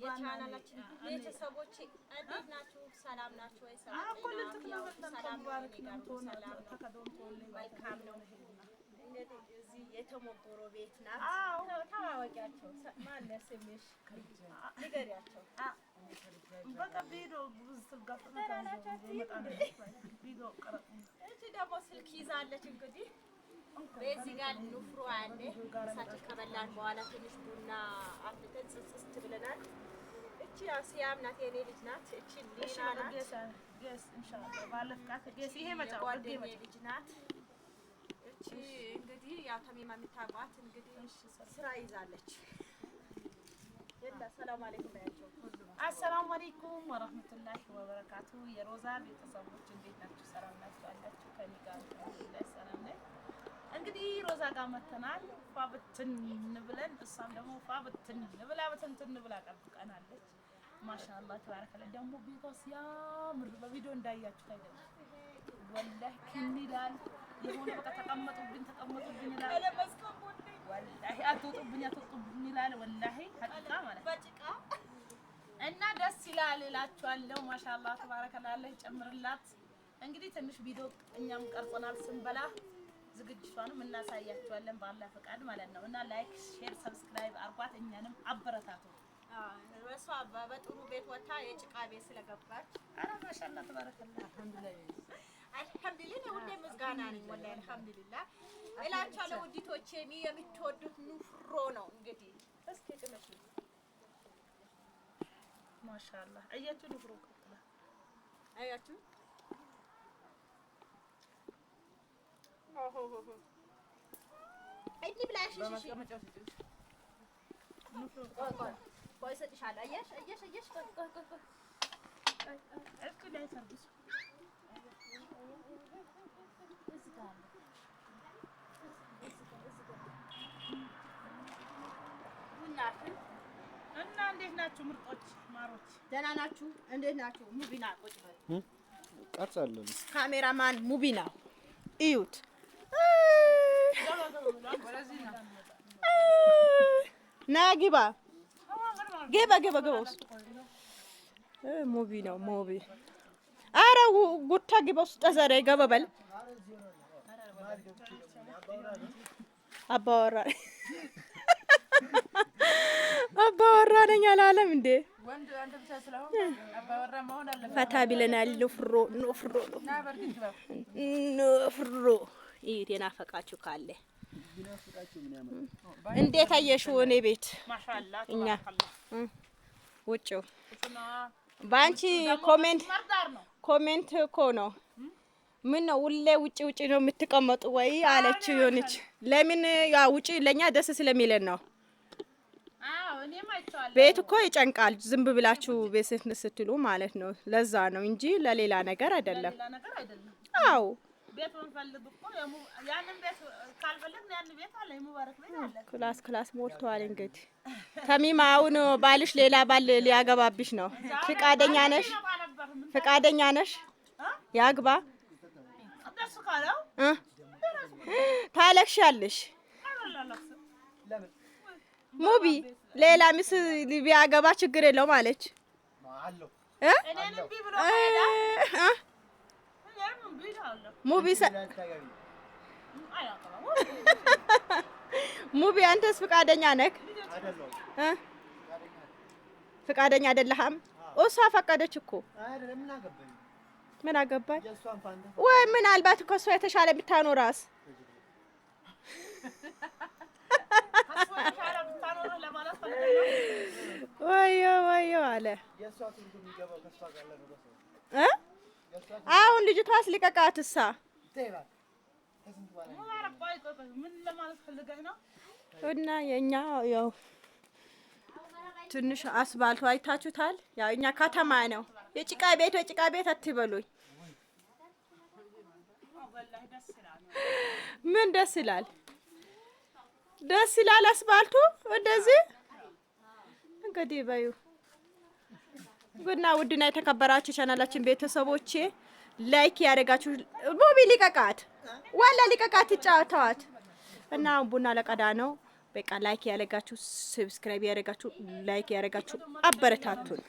የቻናላችን ቤተሰቦች እንዴት ናችሁ? ሰላም ናችሁ ወይ? ሰላም ነው፣ መልካም ነው። እንግዲህ እዚህ የተሞጎሮ ቤት ናት። ተዋወቂያቸው። ማነው ስምሽ? ንገሪያቸው። እቺ ደግሞ ስልክ ይዛለች። እንግዲህ በዚህ ጋር ንፍሮ አለ። ምሳችን ከበላን በኋላ ትንሽ ቡና አፍልተን ጽጽስት ብለናል። እቺ ሲያም ናት፣ የኔ ልጅ ናት። እቺ ሊና ናት፣ የጓደኛዬ ልጅ ናት። እቺ እንግዲህ ያው ተሚማ የምታውቋት እንግዲህ ስራ ይዛለች። ሰላም አለይኩም በያቸው። አሰላሙ አለይኩም ወረህመቱላሂ ወበረካቱ። የሮዛ ቤተሰቦች እንዴት ናችሁ? ሰላም ናችሁ አላችሁ? ከእኔ ጋር አልሐምዱሊላህ ሰላም ነኝ። እንግዲህ ሮዛ ጋር መተናል ፏ ብትን ብለን፣ እሷም ደግሞ ፏ ብትን ብላ ብትንትን ብላ ጠብቀናለች። ማሻአላህ ተባረከላ። ደግሞ ቤቷ ሲያምር በቪዲዮ እንዳያችሁት አይደለም፣ ወላሂ ክን ይላል። የሆነ በቃ ተቀመጡብኝ ተቀመጡብኝ ይላል። ወላሂ አትወጡብኝ አትወጡብኝ ይላል። ወላሂ ሀቂቃ ማለት ነው። እና ደስ ይላል እላችኋለሁ። ማሻአላህ ተባረከላ፣ አላህ ይጨምርላት። እንግዲህ ትንሽ ቪዲዮ እኛም ቀርጸናል ስንበላ ዝግጅቷንም እናሳያችኋለን በአላህ ፈቃድ ማለት ነው። እና like፣ share፣ subscribe አርጓት እኛንም አበረታቱ። እሷ በጥሩ ቤት ወታ የጭቃ ቤት ስለገባች፣ ኧረ ማሻአላህ ተባረከላ። አልሐምዱሊላህ ሁሌ ምስጋና ነኝ። ወላሂ አልሐምዱሊላህ እላችኋለሁ። ውዲቶቼ የምትወዱት ንፍሮ ነው። እንግዲህ እስኪ ቅመሽ። ማሻአላህ አያችሁ፣ ንፍሮ ቀጥላ አያችሁ። እንብላ። እሺ እሺ፣ ቆይ ቆይ እሰጥሻለሁ። አየሽ አየሽ አየሽ። ቆይ ቆይ ቆይ ቆይ እስኪ ላይ ሰርቪስ እዚህ ጋር አለ። ቡናችን እና እንዴት ናችሁ ምርጦች ማሮች? ደህና ናችሁ? እንዴት ናችሁ? ሙቢና ቁጭ በል። ቀርጻለን። ካሜራማን ሙቢና እዩት። ና ግባ ግባ ግባ ግባ ውስጥ ሙቢ ነው ሙቢ። አረ ጉታ ግባ ውስጥ ተዘረ ገባ በል። አባወራ አባወራ ነኝ አላለም እንዴ? ፈታ ብለናል። ንፍሮ ንፍሮ ንፍሮ ይሄ የናፈቃችሁ ካለ እንዴት አየሽው? እኔ ቤት ማሻአላህ እኛ ተባረከላ። ውጭው በአንቺ comment comment እኮ ነው። ምን ነው ሁሌ ውጭ ውጭ ነው የምትቀመጡ ወይ አለችው። የሆነች ለምን ያ ውጭ ለእኛ ደስ ስለሚለን ነው። አዎ እኔም አይቼዋለሁ። ቤት እኮ ይጨንቃል፣ ዝም ብላችሁ ቤት ስትሉ ማለት ነው። ለዛ ነው እንጂ ለሌላ ነገር አይደለም። ሌላ ነገር አይደለም። አዎ ቤት ብንፈልግ እኮ ያንን ቤት ካልፈለግን ያንን ቤት አለ፣ የሙባረክ ቤት አለ። ክላስ ክላስ ሞልተዋል። እንግዲህ ተሚማ አሁን ባልሽ ሌላ ባል ሊያገባብሽ ነው። ፍቃደኛ ነሽ? ፍቃደኛ ነሽ? ያግባ ደስ ካለው እ ታለቅሻለሽ። ሙቢ ሌላ ሚስ ቢያገባ ችግር የለውም አለች እ እኔን እምቢ ብሎ እ እ እኔም እምቢ እላለሁ። ሙቢ አያገባም። ሙቢ አንተስ ፍቃደኛ ነህ? እ ፍቃደኛ አይደለህም? እሷ ፈቀደች እኮ። ምን አገባኝ ወይ ምናልባት እኮ እሷ የተሻለ ብታኖራስ? ከእሱ የተሻለ ብታኖርህ ለማለት ፈልገህ ነው። ወዮ ወዮ አለ እ አሁን ልጅቷስ ልቀቃትሳ። ሙባረክ ቆይ ቆይ ቆይ፣ ምን ለማለት ፈልገህ ነው? እና የኛ ያው ትንሽ አስፋልቱ አይታችሁታል። ያው እኛ ከተማ ነው። የጭቃ ቤት የጭቃ ቤት አትበሉኝ። ወላሂ ደስ ይላል። ምን ደስ ይላል? ደስ ይላል አስፋልቱ እንደዚህ። እንግዲህ በዩ እና ውድና የተከበራችሁ ቻናላችን ቤተሰቦቼ like ያደረጋችሁ ሙቢ ሊቀቃት ዋላ ሊቀቃት ይጫወተዋት እና አሁን ቡና ለቀዳ ነው። በቃ like ያደረጋችሁ፣ subscribe ያደረጋችሁ፣ like ያደረጋችሁ አበረታቱን።